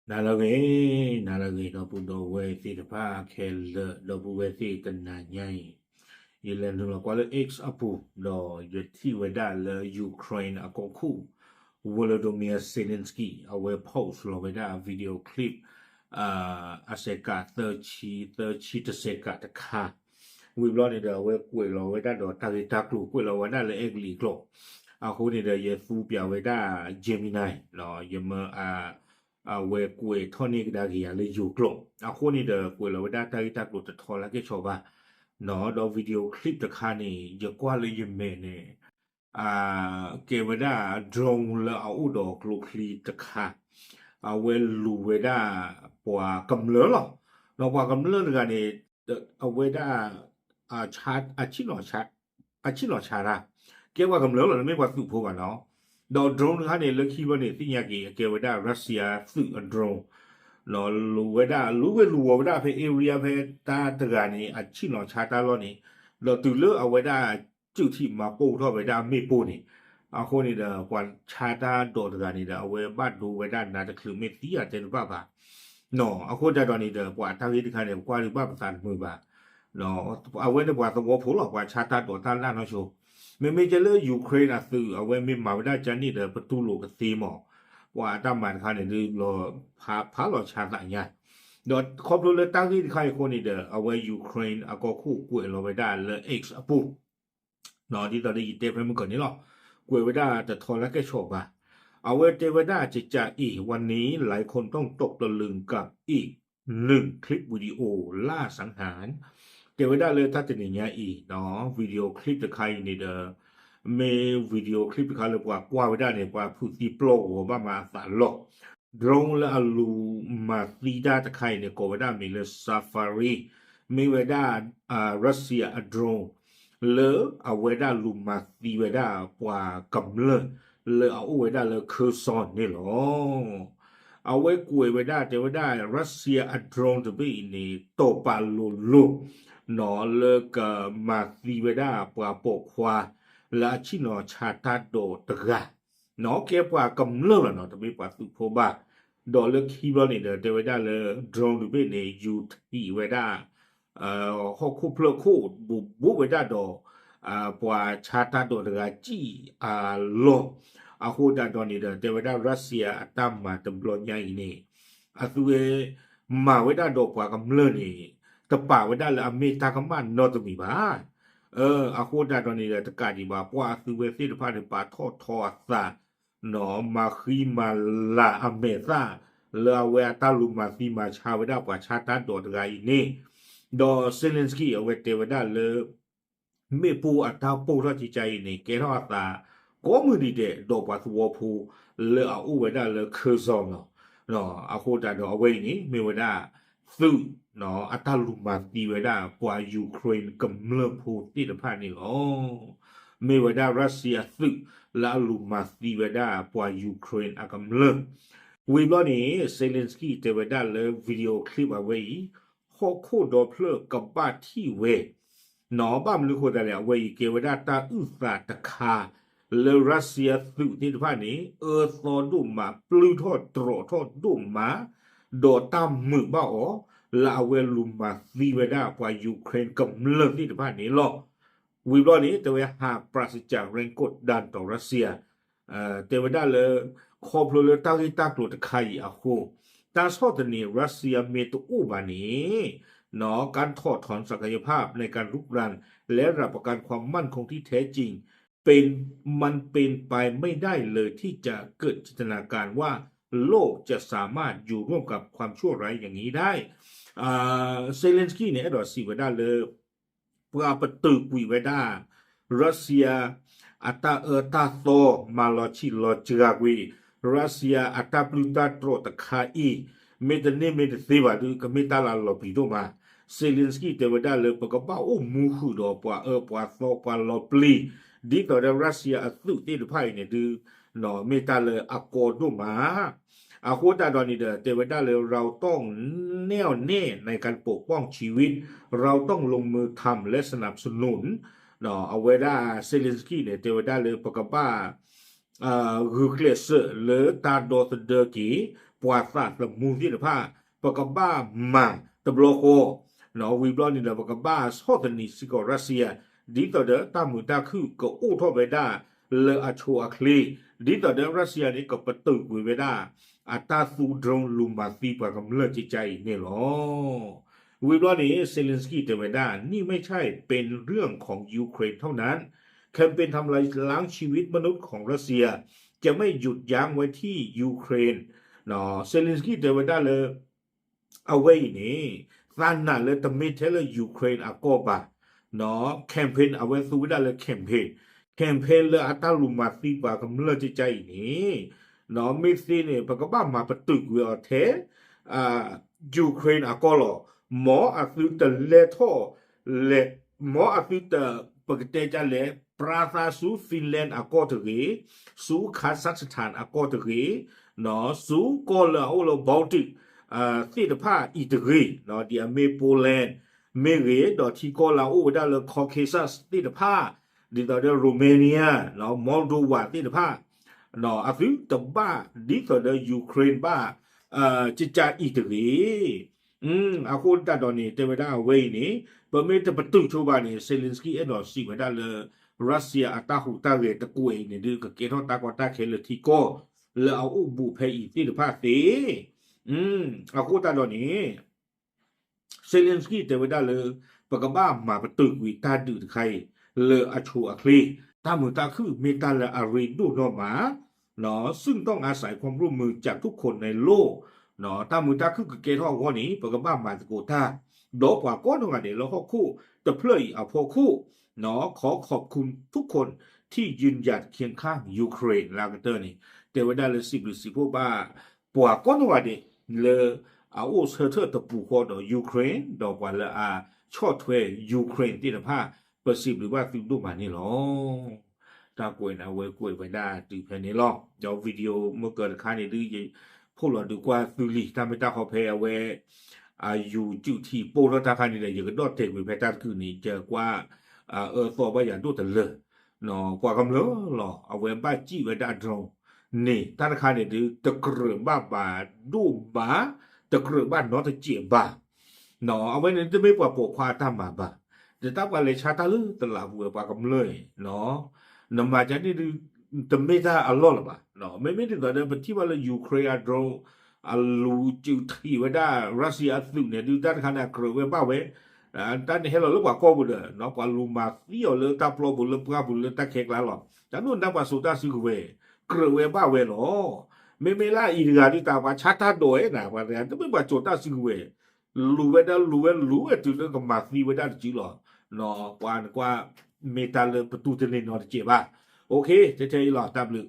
နၤလၢအဂ့ၤ, နၤလၢအဂ့ၤ ဒီပုၢ်ဒီဝဲၢ်သ့ၣ်တဖၣ်ခဲလၢာ်, ဒီပုၢ်ဝဲၢ်သ့ၣ်တနၤညါအံၤ, ယလဲၤနုာ်လီၤကွၢ်လၢ X အပူၤ, ဒီးယထံၣ်ဝဲဒၣ်လၢ Ukraine အကီၢ်ခိၣ် Volodymyr Zelensky အဝဲ post လီၤဝဲဒၣ် video clip အစဲးကးသၢဆံ, သၢဆံတစဲးကးတခါ, ဝံၤဘျီန့ၣ်ဒီး အဝဲကွဲးလီၤဝဲဒၣ်ဒီးတၢ်ဂ့ၢ်တၢ်ကျိၤ ကွဲးလီၤဝဲဒၣ်လၢအဲကလံးအကျိာ်, အဃိန့ၣ်ဒီး ယသူပၠးဝဲဒၣ် Gemini ယမၢ အဝဲကွဲးထီၣ်န့ၢ်ကဒါက့ၤယၤလၢယိၤကျိာ်, အဃိန့ၣ်ဒီး ကွဲးလီၤဝဲဒၣ်တၢ်ဂ့ၢ်တၢ်ကျိၤတထီလၢကဲၣ်ဆိးဘၣ်, ဒီး video clip တခါန့ၣ် ယကွၢ်လၢယမဲာ်န့ၣ် ကဲဝဲဒၣ် drone လၢအအိၣ်ဒီးကျိချံတခါ, အဝဲလူၤဝဲဒၣ်ပှၤကမျၢၢ်လီၤ, ဒီးပှၤကမျၢၢ်တဂၤန့ၣ် အဝဲဒၣ် အဆံၣ်နီၤဆါတၢ်, ကဲပှၤကမျၢၢ်လီၤ, တမ့ၢ်ပှၤသုးဖိဘၣ်နီၤ, ဒီး drone တခါန့ၣ် လၢခံဘျီန့ၣ် သ့ၣ်ညါက့ၤ အကဲဝဲဒၣ် Russia သုးအ drone လူၤဝဲဒၣ် လူၤဝဲလူၤဝီၤဝဲဒၣ်ဖဲ area ဖဲတၢ်တဂၤန့ၣ် အဆံၣ်နီၤဆါတၢ်လီၢ်န့ၣ်, ဒီးတုၤလၢအဝဲဒၣ် စုးထံးမၤပိၢ်ထီၣ်ဝဲဒၣ်မ့ၣ်ပိၢ်န့ၣ်, အဃိန့ၣ်ဒီး ပှၤဆါတၢ်ဒိးတဂၤန့ၣ်ဒီး အဝဲဘၣ်ဒိဝဲဒၣ်နါတချုးမ့ၢ်သံအတဲတဘၣ်ဘၣ်, အဃိတၢ်ဒီးန့ၣ်ဒီး ပှၤတၢ်ဂ့ၢ်တခါန့ၣ် ပကွၢ်ဒုးဘၣ်ပသးတမုာ်ဘၣ်, အဝဲန့ၣ်ပှၤသဝီဖိလီၤ, ပှၤဆါတၢ်ဒိးတၢ်လၢ်နီၢ်ဆိ, မ့မ့ၢ်ကဲလၢ Ukraine အသုး အဝဲမ့ၢ်မၤဝဲဒၣ်ကန့ၣ်ဒီး ပတူၢ်လိာ်ကသ့မး, ပှၤအတၢ်မၤတခါန့ၣ်ဒုးလီၤ ဖးလီၤဆါသးညါ, ဒီးခီဖျိလၢတၢ်ဂ့ၢ်တခါအံၤအဃိန့ၣ်ဒီး အဝဲ Ukraine အကီၢ်ခိၣ်ကွဲးလီၤဝဲဒၣ်လၢ X အပူၤ ဒ်သိးဒီးယတဲဖဲမုၢ်ကီၢ်န့ၣ်လီၤ, ကွဲးဝဲဒၣ်တထီလၢကဲၣ်ဆိးဘၣ်, အဝဲတဲဝဲဒၣ် จะจ่าเอก วันนี้หลายคนต้องตกตะลึงกับอีกหนึ่งคลิปวิดีโอล่าสังหาร တဲဝဲဒၣ်လၢတၢ်တနံၤညါအံၤ video clip တခါအံၤန့ၣ်ဒီး မ့ၢ် video clip တခါလၢပှၤကွၢ်ဝဲဒၣ်န့ၣ် ပှၤဖုးသံပျီဂီၤဘၣ်မးအသးလီၤ, drone လၢအလူၤမၤသံတၢ်တခါအံၤန့ၣ် ကိးဝဲဒၣ်မံၤလၢ Safari မ့ၢ်ဝဲဒၣ် Russia အ drone လၢအဝဲဒၣ်လူၤမၤသံဝဲဒၣ်ပှၤကမျၢၢ် လၢအအိၣ်ဝဲဒၣ်လၢ Kherson န့ၣ်လီၤ. အဝဲကွဲးဝဲဒၣ်တဲဝဲဒၣ် Russia အ drone တဘ့ၣ်အံၤန့ၣ် တီၢ်ပာ်လိၤလိၤ လၢကမၤသံဝဲဒၣ်ပှၤပိာ်ခွါ လၢအဆံၣ်နီၤဆါတၢ်ဒိးတဂၤ ကဲပှၤကမျၢၢ်လီၤနီၤ, တမ့ၢ်ပှၤသုးဖိဘၣ်, ဒီးလၢခံဘျီန့ၣ်ဒီး တဲဝဲဒၣ်လၢ drone တဘ့ၣ်န့ၣ် ယူၤထံးဝဲဒၣ် ဟီၣ်ခိၣ်ဖျၢၣ်ခိၣ် ဘူးဘူးဝဲဒၣ်ဒီး ပှၤဆါတၢ်ဒိးတဂၤစံၣ်အလီၢ်, အဃိသတးဒီးန့ၣ်ဒီး တဲဝဲဒၣ် Russia အတၢ်မၤတဘျီညါအံၤန့ၣ် အသုဝဲမၤဝဲဒၣ်ဒီးပှၤကမျၢၢ်န့ၣ် တပာ်ဝဲဒၣ်လၢအမ့ၢ်တၢ်ကမၣ်နီတမံၤဘၣ်. အဃိသတးဒီးန့ၣ်ဒီး တကးဒံးဘၣ် ပှၤအသုဝဲသ့ၣ်တဖၣ်န့ၣ် ပာ်ထီၣ်ထီအသး မၤဃံမၤလၤအမဲာ်သၣ် လၢအဝဲအတၢ်လူၤမၤသံမၤဆါဝဲဒၣ်ပှၤဆါတၢ်ဒိးတဂၤအံၤန့ၣ်, ဒီး Zelensky အဝဲတဲဝဲဒၣ်လၢ မ့ၣ်ပိၢ်အတၢ်ပိၢ်ထီၣ်ကကါအံၤန့ၣ် ကဲထီၣ်အသး ကိးမုၢ်နံၤဒဲး ဒီးပှၤသဝီဖိ လၢအအိၣ်ဝဲဒၣ်လၢ Kherson လီၤ. အဃိသတးဒီးအဝဲအံၤန့ၣ် မ့ၢ်ဝဲဒၣ် သုး အတၢ်လူၤမၤသံဝဲဒၣ်ပှၤ Ukraine ကမျၢၢ်ဖိသ့ၣ်တဖၣ်န့ၣ်လီၤ. မ့ၢ်ဝဲဒၣ် Russia သုး လၢအလူၤမၤသံဝဲဒၣ်ပှၤ Ukraine အကမျၢၢ်, ဝံၤဘျီန့ၣ် Zelensky တဲဝဲဒၣ်လၢ video clip အဝဲအံၤ ဟီၣ်ခိၣ်ဒီဖျၢၣ်ကဘၣ်ထံၣ်ဝဲ နီၢ် ဘၣ်မနုၤဃိသတးလဲၣ် အဝဲအံၤကဲဝဲဒၣ်တၢ်အုၣ်သးတခါ လၢ Russia သုးသ့ၣ်တဖၣ်န့ၣ် အၢသီဒိၣ်မး ပျုၢ်ထီၣ်တြီးထီၣ်ဒိၣ်မး ဒီးတၢ်မုာ်ဘၣ်အီၤ လၢအဝဲလူၤမၤသံဝဲဒၣ်ပှၤ Ukraine ကမျၢၢ်သ့ၣ်တဖၣ်န့ၣ်လီၤ. ဝံၤဘျီန့ၣ် တဲဝဲ หากปราศจากแรงกดดันต่อรัสเซีย တဲဝဲဒၣ်လၢ ခီဖျိလၢတၢ်ဂ့ၢ်တၢ်ကျိၤတခါအံၤအဃိ တၢ်ဆီၣ်သနံး Russia မ့ၢ်တအိၣ်ဘၣ်န့ၣ် การถอดถอนศักยภาพในการรุกรานและหลักประกันความมั่นคงที่แท้จริงเป็น มันเป็นไปไม่ได้เลยที่จะเกิดจินตนาการว่าโลกจะสามารถอยู่ร่วมกับความชั่วร้ายอย่างนี้ได้ Zelensky န့ၣ် အဲၣ်ဒိးစံးဝဲဒၣ်လၢ ပှၤပတုာ်ကွံာ်ဝဲဒၣ် Russia အတၢ်အၢတၢ်သီ မၤလီၤဆံးလီၤစှၤကွံာ် Russia အတၢ်ပျုၢ်တၢ်တြီးတခါအံၤ မ့တန့ၢ်မ့ၢ်တသ့ဘၣ်ဒီး ကမ့ၢ်တၢ်လၢအလီၤပျံၤဒိၣ်မး. Zelensky တဲဝဲဒၣ်လၢ ပကဘၣ်အိၣ်မူဃုာ်ဒီးပှၤအၢပှၤသီပှၤလီၤပျံၤ ဒ်သိးဒီး Russia အသုးသ့ၣ်တဖၣ်အံၤန့ၣ်ဒုး မ့ၢ်တၢ်လၢအကီဒိၣ်မး အဃိသတးဒီးန့ၣ်ဒီး တဲဝဲဒၣ်လၢ เราต้องแน่วแน่ในการปกป้องชีวิต เราต้องลงมือทำและสนับสนุน အဝဲဒၣ် Zelensky န့ၣ် တဲဝဲဒၣ်လၢ ပကဘၣ် ဂုာ်ကျဲးစၢးလၢတၢ်ဒီသဒၢက့ၤ ပှၤသးသမူသ့ၣ်တဖၣ် ပကဘၣ်မၤတဘျီဃီ ဝံၤဘျီန့ၣ်ဒီး ပကဘၣ်ဆီၣ်သနံးစ့ၢ်ကီး Russia ဒ်သိးဒီးတၢ်မုာ်တၢ်ခုၣ်ကအိၣ်ထီၣ်ဝဲဒၣ်လၢအဆိအချ့ ဒ်သိးဒီး Russia န့ၣ် ကပတုာ်ကွံာ်ဝဲဒၣ် အတၢ်သူ drone လူၤမၤသံပှၤကမျၢၢ်ကကါအံၤန့ၣ်လီၤ. ဝံၤဘျီန့ၣ် Zelensky တဲဝဲဒၣ် นี่ไม่ใช่เป็นเรื่องของยูเครนเท่านั้น แคมเปญทำลายล้างชีวิตมนุษย์ของรัสเซียจะไม่หยุดยั้งไว้ที่ยูเครน Zelensky တဲဝဲဒၣ်လၢ အဝဲအံၤန့ၣ် သးနာ်လၢတမ့ၢ်ထဲလၢ Ukraine အကီၢ်ဘၣ် campaign အဝဲသူဝဲဒၣ်လၢ campaign campaign လၢအတၢ်လူၤမၤသံပှၤကမျၢၢ်ကကါအံၤန့ၣ် မ့ၢ်သ့န့ၣ် ပကဘၣ်မၤပတုာ်ကွံာ်အီၤထဲ Ukraine အကီၢ်လီၤ. မ်အသုတလဲၤထီၣ်လဲၤ မ်အသုတ ပကတဲဒ်လဲၣ် ပြသးဆူ Finland အကီၢ်တဂ့ၤ, ဆူ Kazakhstan အကီၢ်တဂ့ၤ, ဆူကီၢ်လၢအအိၣ်လၢ Baltic သ့ၣ်တဖၣ်အံၤတဂ့ၤ, ဒ်အမ့ၢ် Poland မ့ၢ်ဂ့ၤ, ဒီးထံကီၢ်လၢအအိၣ်ဝဲဒၣ်လၢ Caucasus သ့ၣ်တဖၣ် ဒ်သိးဒီး Romania, Moldova သ့ၣ်တဖၣ် အသုတဘၣ်ဒ်သိးဒီး Ukraine ဘၣ် ကကါအံၤတဂ့ၤ. အဃိသတးဒီးန့ၣ် တဲဝဲဒၣ်အဝဲအံၤန့ၣ် ပမ့ၢ်တပတုာ်ဆိဘၣ်န့ၣ် Zelensky အဲၣ်ဒိးစံးဝဲဒၣ်လၢ Russia အတၢ်ဟူးတၢ်ဂဲၤတကွဲးအံၤန့ၣ်ဒုး ကကဲထီၣ်တၢ်ကီတၢ်ခဲလၢထံကီၢ် လၢအအိၣ်ဘူးဖဲအံၤသ့ၣ်တဖၣ်သ့. အဃိသတးဒီးန့ၣ် Zelensky တဲဝဲဒၣ်လၢ ပကဘၣ်မၤပတုာ်ကွံာ်တၢ်ဒုးတခါအံၤ လၢအဆိအချ့ တၢ်မုာ်တၢ်ခုၣ်မ့ၢ်တၢ်လၢအရ့ဒိၣ်နီၢ်မး ซึ่งต้องอาศัยความร่วมมือจากทุกคนในโลก တၢ်မုာ်တၢ်ခုၣ်ကကဲထီၣ်အဂီၢ်န့ၣ် ပကဘၣ်မၤသကိးတၢ် ဒီးပှၤကိးနီၢ်ဂၤဒဲးလၢဟီၣ်ခိၣ်တဖျၢၣ်အံၤအဖီခိၣ် ขอขอบคุณทุกคนที่ยืนหยัดเคียงข้างยูเครน လၢအကတၢၢ်န့ၣ် တဲဝဲဒၣ်လၢစံးဘျုးစံးဖှိၣ်ဘၣ် ပှၤကိးနီၢ်ဂၤဒဲး လၢအအိၣ်ဆၢထၢၣ်တပူၤဃီဒီး Ukraine ဒီးပှၤလၢအဆီၣ်ထွဲ Ukraine သ့ၣ်တဖၣ် ပစံးဘျုးဘၣ်သုဒိၣ်မးန့ၣ်လီၤ. တၢ်ကွဲးန့ၣ် အဝဲကွဲးဝဲဒၣ်တုၤဖဲန့ၣ်လီၤ. ဒီး video မုၢ်ကၢတခါန့ၣ်ဒုး ယဖိးလီၤဒုးကွၢ်သုလံ တၢ်မ့ၢ်တၢ်ခီဖဲအဝဲ အယူၤစုးထံး post ထီၣ်တၢ်ခါန့ၣ်ဒီး ယကဒီၣ်တဲာ်ကွံာ်ဖဲတၢ်တကုာ်န့ၣ် ယကွၢ် အၢသီဘၣ်ယၤဒိၣ်တလၢာ် ပှၤကမျၢၢ်လီၤ အဝဲဘၣ်စံၣ်ဝဲဒၣ် drone န့ၣ် တၢ်တခါန့ၣ်ဒုး တကြၢးဘၣ်ဘၣ်ဒိၣ်ဘၣ် တကြၢးဘၣ်နီတစဲးဘၣ် အဝဲန့ၣ်တမ့ၢ်ပှၤပိာ်ခွါအတၢ်မၤဘၣ်, တၢ်ပှၤလဲၤဆါတၢ်လၢတလးပူၤဝဲပှၤကမျၢၢ်အံၤ နမၤကန့ၣ်ဒုး တမ့ၢ်တၢ်အလီၢ်လၢၤဘၣ်. မ့မ့ၢ်ဒ်သိးဒီး ပထံၣ်ဘၣ်လၢ Ukraine အ drone အလူၤစုးထံးဝဲဒၣ် Russia အသုးန့ၣ်ဒုး တၢ်တခါန့ၣ် အကြၢးဝဲဘၣ်ဝဲ တၢ်န့ၣ်ဟဲလီၤလၢပှၤကီၢ်ပူၤဒီး ပှၤလူၤမၤသံအီၤလၢတၢ်ပျီပူၤလၢပှၢ်ပူၤလၢတၢ်ခဲကျါလီၤ. တၢ်ဒိၣ်နၢ်ပှၤစိာ်တၢ်စုကဝဲၤ ကြၢးဝဲဘၣ်ဝဲလီၤ. မ့မ့ၢ်လၢအံၤတဂၤဒုး တၢ်ပှၤဆါတၢ်ဒိးဝဲနၤ ပှၤတဂၤ တမ့ၢ်ပှၤစိာ်တၢ်စုကဝဲၤ လူၤဝဲဒၣ်လူၤဝဲလူၤဝဲတုၤလၢကမၤသံဝဲဒၣ်တစုလီၤ. ပှၤနကွၢ် မ့ၢ်တၢ်လၢပတူၢ်တန့ၢ်နီတစဲးဘၣ်. OK ထဲထဲအံၤလီၤ တၢ်ဘျုး